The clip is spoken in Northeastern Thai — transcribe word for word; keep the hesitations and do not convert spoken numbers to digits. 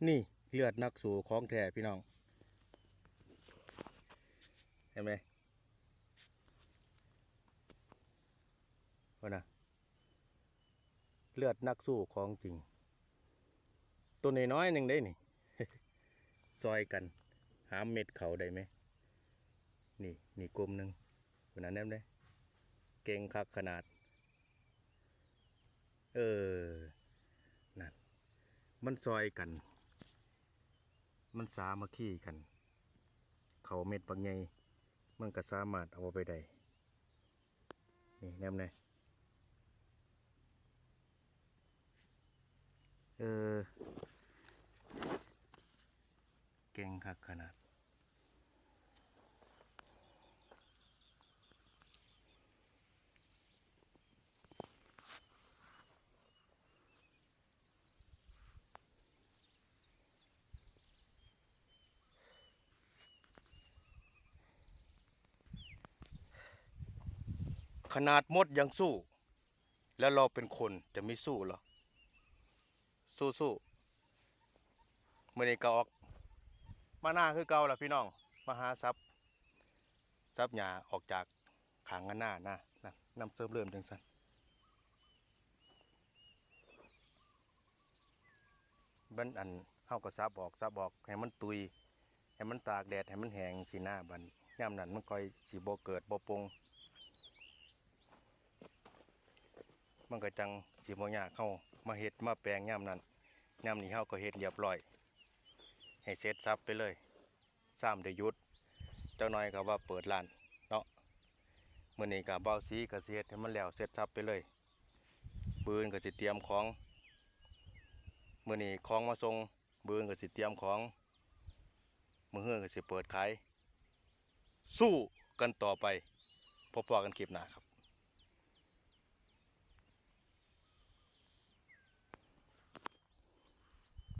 นี่เลือดนักสู้ของแท้พี่น้อง เห็นไหม ว่านะ เลือดนักสู้ของจริง ตัวน้อยๆหนึ่งได้นี่ ซอยกัน หามเม็ดเขาได้ไหม นี่ นี่กลุ่มหนึ่ง คนนั้นแนมเลย เก่งคักขนาด เออ นั่น มันซอยกัน มันสามัคคีกัน เขาเม็ดบักใหญ่ มันก็สามารถเอาไปได้ นี่แนมเลย เออ เก่งคักขนาด ขนาดมดยังสู้ แล้วเราเป็นคนจะไม่สู้เหรอ สู้สู้ มื้อนี้ก็ออก มาหน้าคือเก่าล่ะพี่น้อง มาหาสับ สับหญ้าออกจากข้างหน้านะ นะ นำเสริมเริ่มจังซั่น มันอัน เฮาก็สับออก สับออก ให้มันตุย ให้มันตากแดด ให้มันแห้งสินะ บัดยามนั้นมันค่อยสิบ่เกิดบ่ป่ง มันก็จั่งสิบ่ยาก เฮามาเฮ็ดมาแปลงยามนั้น ยามนี้เฮาก็เฮ็ดเรียบร้อย ให้เสร็จสับไปเลย ซ้ำได้หยุด จักหน่อยก็ว่าเปิดร้านเนาะ มื้อนี้ก็บ่าวศรีก็สิเฮ็ดให้มันแล้วเสร็จสับไปเลย มื้ออื่นก็สิเตรียมของ มื้อนี้ของมาส่ง มื้ออื่นก็สิเตรียมของ มื้อฮือก็สิเปิดขาย สู้กันต่อไป พบกันคลิปหน้าครับ